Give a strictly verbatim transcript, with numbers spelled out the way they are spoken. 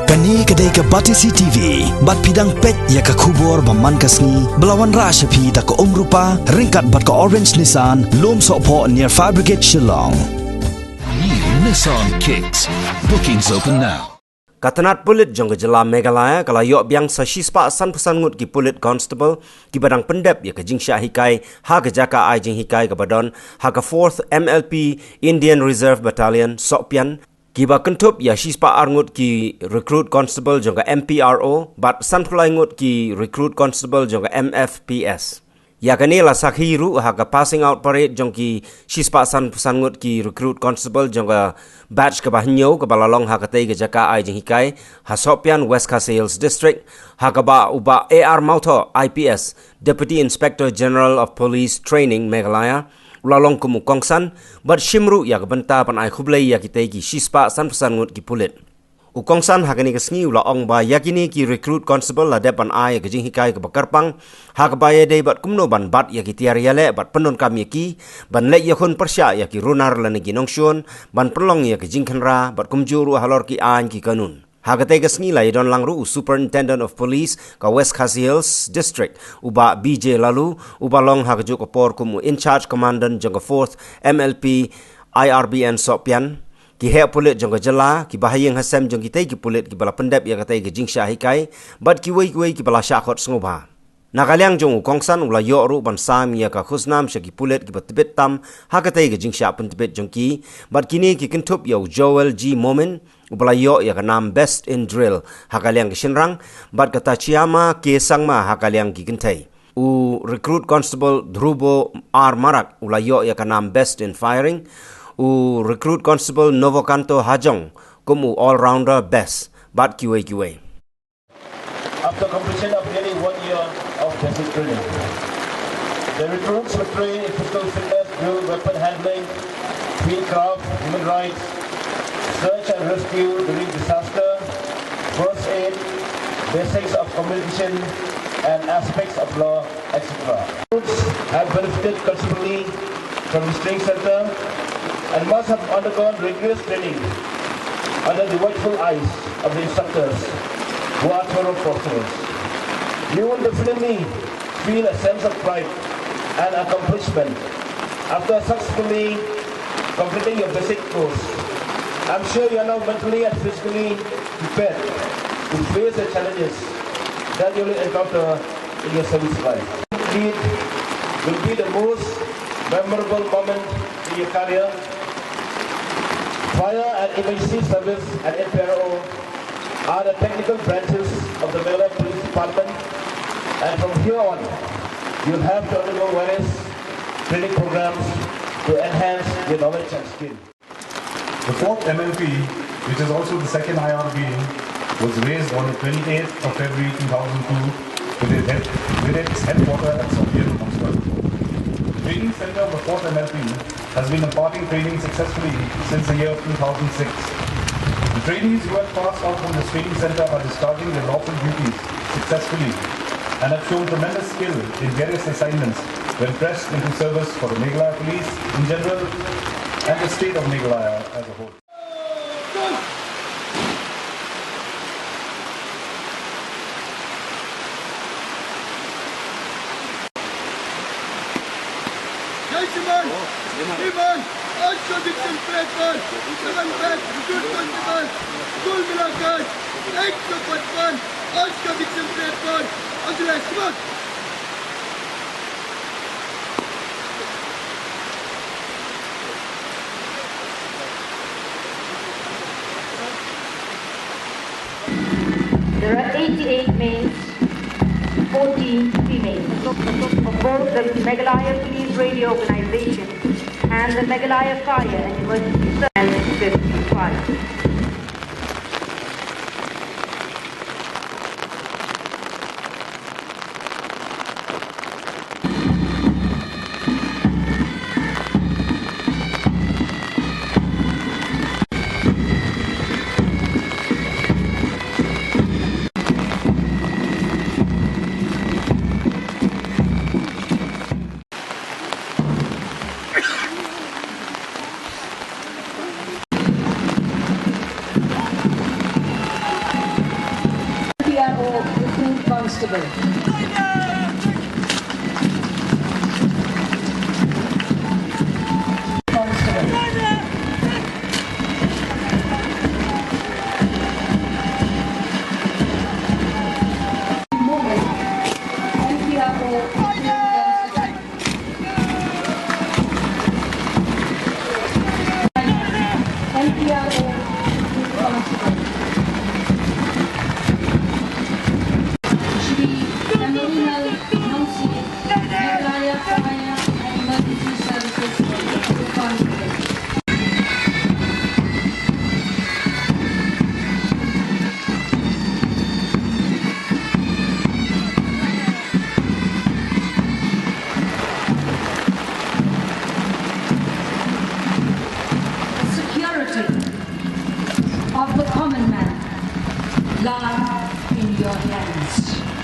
Kane ka dei ka Batesi T V, bad phi dang peit ïa ka khubor ba man ka sngi, ba la wanrah sha phi da ka Umrupa, ryngkat bad ka Orange Nissan, Lumsohphoh near Fire Brigade Shillong. New Nissan Kicks. Bookings open now. Ka tnat pulit jong ka jylla Meghalaya ka la ïoh biang sa shispah sanphew san ngut ki pulit constable kiba dang pyndep ïa ka jingshah hikai ha ka jaka ai jinghikai kaba don ha ka fourth M L P Indian Reserve Battalion Sohpian, kiba kynthup ïa shispah ar ngut ki recruit constable jong ka M P R O bad sanphew lai ngut ki recruit constable jong ka M F P S. Ïa kane la sakhi ruh ha ka passing out parade jong ki shispah sanphew san ngut ki recruit constable jong ka batch kaba hynñiew kaba la long ha katei ka jaka ai jinghikai ha Sohpian, West Khasi Hills District, ha kaba u Bah A R Mawthoh, I P S, Deputy Inspector General of Police Training Meghalaya, u la long kum u kongsan bad shim ruh ïa ka bynta ban ai khublei ïa kitei ki shispah sanphew san ngut ki pulit. U kongsan ha kane ka sngi u la ong ba ïa kine ki recruit constable la dep ban ai ïa ka jinghikai kaba kyrpang ha kaba ïadei bad kumno ban bat ïa ki tiar ïaleh bad pyndonkam ïa ki ban leit ïakhun pyrshah ïa ki runar lane ki nongshun, ban pynlong ïa ka jingkhynra bad kumjuh ruh halor ki aiñ ki kanun. Ha katei ka sngi la ïadon lang ruh u Superintendent of Police ka West Khasi Hills District, u Bah B J Laloo, uba long ha kajuh ka por kum u In-charge Commandant jong ka fourth M L P I R B N Sohpian, ki heh pulit jong ka jylla, ki bahaïing hasem jong kitei ki pulit kiba la pyndep ïa katei ka jingshah hikai bad kiwei kiwei kiba la shah khot sngewbha. Na ka liang jong u kongsan u la ïoh ruh ban sam ïa ka khusnam sha ki pulit kiba tbit tam ha katei ka jingshah pyntbit jong ki, bad kine ki kynthup ïa u Joel G Momin, uba la ïoh ïa ka nam Best in Drill ha ka liang ki shynrang, bad ka Tachiyama K Sangma ha ka liang ki kynthei. U Recruit Constable Dhrubo R Marak u la ïoh ïa ka nam Best in Firing, u Recruit Constable Novokanto Hajong kum u All Rounder Best, bad kiwei kiwei. After completion of nearly one year of basic training, the recruits were trained in physical fitness, drill, weapon handling, field craft, human rights, search and rescue during disaster, first aid, basics of communication, and aspects of law, et cetera. Recruits have benefited considerably from this training center and must have undergone rigorous training under the watchful eyes of the instructors, who are thorough professionals. You will definitely feel a sense of pride and accomplishment after successfully completing your basic course. I'm sure you are now mentally and physically prepared to face the challenges that you will encounter in your service life. Indeed, will be the most memorable moment in your career. Fire and Emergency Service and N P R O are the technical branches of the Meghalaya Police Department, and from here on, you'll have to undergo various training programs to enhance your knowledge and skill. The fourth M L P, which is also the second I R B, was raised on the twenty-eighth of February two thousand two with its head-, with its headquarter at Sohpian, Mawkyrwat. The training center of the fourth M L P has been imparting training successfully since the year of two thousand six. The trainees who have passed out from this training center are discharging their lawful duties successfully and have shown tremendous skill in various assignments when pressed into service for the Meghalaya Police in general and the state of Meghalaya as a whole. Jai Shriman, Shriman, aaj ka Dixon platform, Shriman Best, Recruit Constable, Kul Milakar, ek so pachpan, aaj ka Dixon platform, aaj ka Shriman. There are eighty-eight males, fourteen females, of both the Meghalaya Police Radio Organization and the Meghalaya Fire and Emergency Service and fifty-five. Constable. Constable. Moment, M P R O, M P R O, Constable. Shri Emmanuel Nongsi, Meghalaya Fire and Emergency Services Constable. The security of the common man lies in your hands.